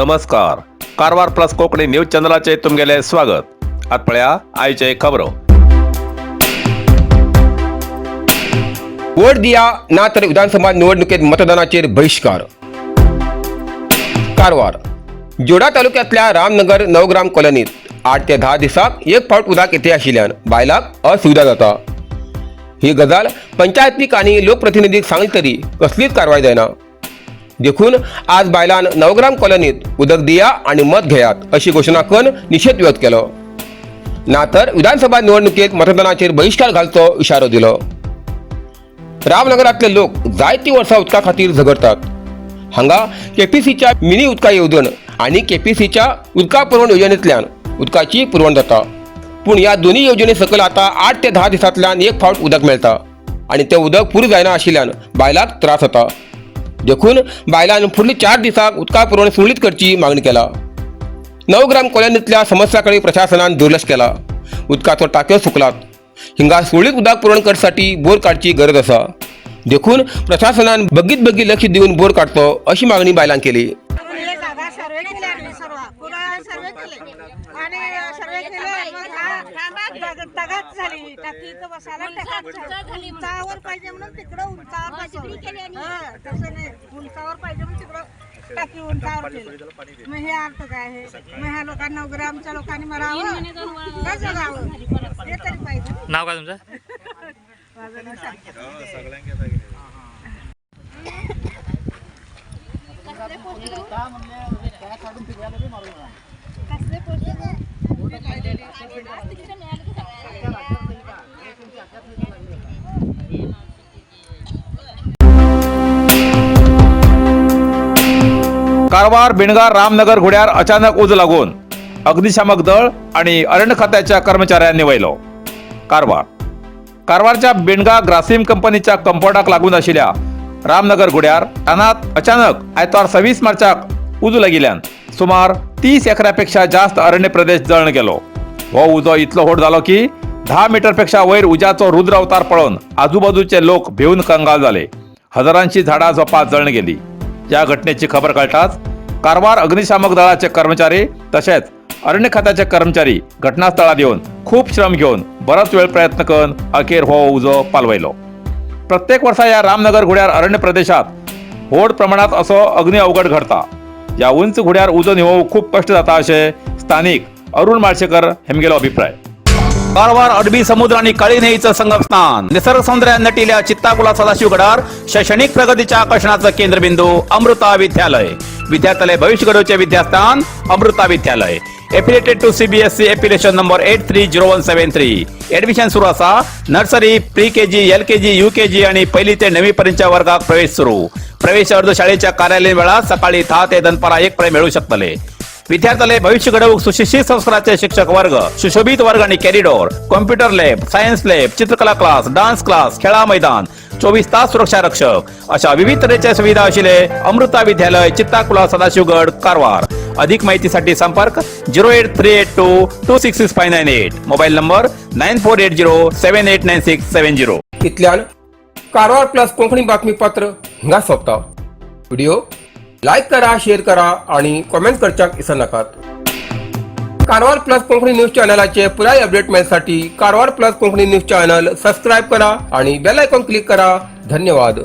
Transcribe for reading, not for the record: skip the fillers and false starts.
नमस्कार, Karwar plus Konkani news चॅनलाचे तुमगेले स्वागत. आत पळया आयचे खबरो. वोट दिया ना तर विधानसभा निवडणुकीत मतदानाचेर बहिष्कार. कारवार जोडा तालुक्यांतल्या रामनगर नवग्राम कॉलनीत 8 ते 10 दिसाक एक फावट उदक येते आशिल्ल्यान बायलांक असुविधा जाता. ही गजाल पंचायतीक आनी लोकप्रतिनिधीक सांगली तरी कसलीच कारवाय जायना. देखून आज बायलान नवग्राम कॉलनीत उदक दिया आनी मत घेयात अशी घोशणा करून निशेध व्यक्त केलो. ना तर विधानसभा निवडणुकीत मतदानाचेर बहिष्कार घालचो इशारो दिलो. रामनगरातले लोक जायतीं वर्सां उदका खातीर झगडतात. हांगा केपीसीच्या मिनी उदका येवजण आनी केपीसीच्या उदका पुरवण येवजणेंतल्यान उदकाची पुरवण जाता. पूण ह्या दोनूय येवजणे सकयल आतां 8 ते 10 दिसांतल्यान एक फावट उदक मेळटा आनी तें उदक पुरो जायना आशिल्ल्यान बायलांक त्रास जाता. देखून बायलान फुडल्या 4 दिसांक उदका पुरवण सुरळीत करची मागणी केला. नवग्राम कॉलनीतल्या समस्या कडेन प्रशासनान दुर्लक्ष केला. उदकाचो टाक्यो सुकलात. हिंगा सुरळीत उदक पुरवण करसाठी बोर काडची गरज आसा. देखून प्रशासनान बेगीत बेगीन लक्ष दिवन बोर काडचो अशी मागणी बायलांक केली. हे जागा सर्वे केले आम्ही, सर्व पुरा सर्वे केले आणि सर्वे केले. मग हा तगात झाली टाकी इथं बसायला. तगात झाली. उंचावर पाहिजे म्हणून तिकडं उंचावर बसवलं. हा, तसं नाही, उंचावर पाहिजे म्हणून तिकडं टाकी उंचावर केली. मग हे अर्थ काय आहे? मग ह्या लोकांना, ग्रामच्या लोकांनी मरावं का जगावं, हे तरी पाहिजे. नाव काय तुमचं? माझं नाव सांगते. कारवार बिणगार रामनगर घुड्यार अचानक उजो लागून अग्निशामक दळ आणि अरण्य खात्याच्या कर्मचाऱ्यांनी वयलो. कारवार कारवारच्या बिणगा ग्रासिम कंपनीच्या कंपाऊंडाक लागून आशिल्ल्या रामनगर गुड्यार रानात अचानक आयतवार 26 मार्चाक उजो लागिल्ल्यान सुमार 30 एकरापेक्षा जास्त अरण्य प्रदेश जळण गेलो. हो उजो इतलो व्हड जालो की 10 मीटरपेक्षा वयर उज्याचो रुद्र अवतार पळोवन आजूबाजूचे लोक भिवून कंगाल जाले. हजारांची झाडां झोपां जळण गेली. या घटनेची खबर कळटाच कारवार अग्निशामक दळाचे कर्मचारी तसेच अरण्य खात्याचे कर्मचारी घटनास्थळात येऊन खूप श्रम घेऊन बराच वेळ प्रयत्न करून अखेर हो उजो पालवयलो. प्रत्येक वर्सा या रामनगर घुड्यार अरण्य प्रदेशात व्हड प्रमाणात असो अग्नी अवघड घडता. या उंच घुड्यार उजो निवोवंक खूप कश्ट जाता अशें स्थानिक अरुण माळशेकर हेमगेलो अभिप्राय. कारवार अरबी समुद्र आणि काळी न्हंयेचं संगमस्थान, निसर्ग सौंदर्यान नटिल्या चित्ताकुला सदाशिवगडार शैक्षणिक प्रगतीच्या आकर्षणाचं केंद्रबिंदू अमृता विद्यालय. विद्यार्थ्यालय भविष्य घडवचे विद्यास्थान अमृता विद्यालय. Affiliated to CBSE, affiliation number 830173. Admission सुरू असा. Nursery, pre KG, LKG, UKG आणि पहिली ते नववी पर्यंतच्या वर्गात प्रवेश सुरू. प्रवेश अर्ज शाळेच्या कार्यालयीन वेळात सकाळी 10 ते दनपारा 1 पर्यंत मिळू शकतले. विद्यार्थ्याला भविष्य घडवूक सुशिक्षित संस्काराचे शिक्षक वर्ग, सुशोभित वर्ग आणि corridor, computer lab, science lab, चित्रकला क्लास, डान्स क्लास, खेळा मैदान, 24 तास सुरक्षा रक्षक अशा विविध तऱ्हेच्या सुविधा असलेले अमृता विद्यालय, चित्ताकुला, सदाशिवगड, कारवार. अधिक माहितीसाठी संपर्क 08382266598, mobile number 9480789670. इतल्यान कारवार प्लस कोंकणी बातमीपत्र हिंगा सोंपता. व्हिडिओ लायक करा, शेअर करा आणि कॉमेंट करच्याक विसरनाकात. कारवार प्लस कोंकणी न्यूज चॅनलाचे पुराय अपडेट मेळसाठी Karwar plus Konkani news channel subscribe करा आणि बेल आयकॉन क्लिक करा. धन्यवाद.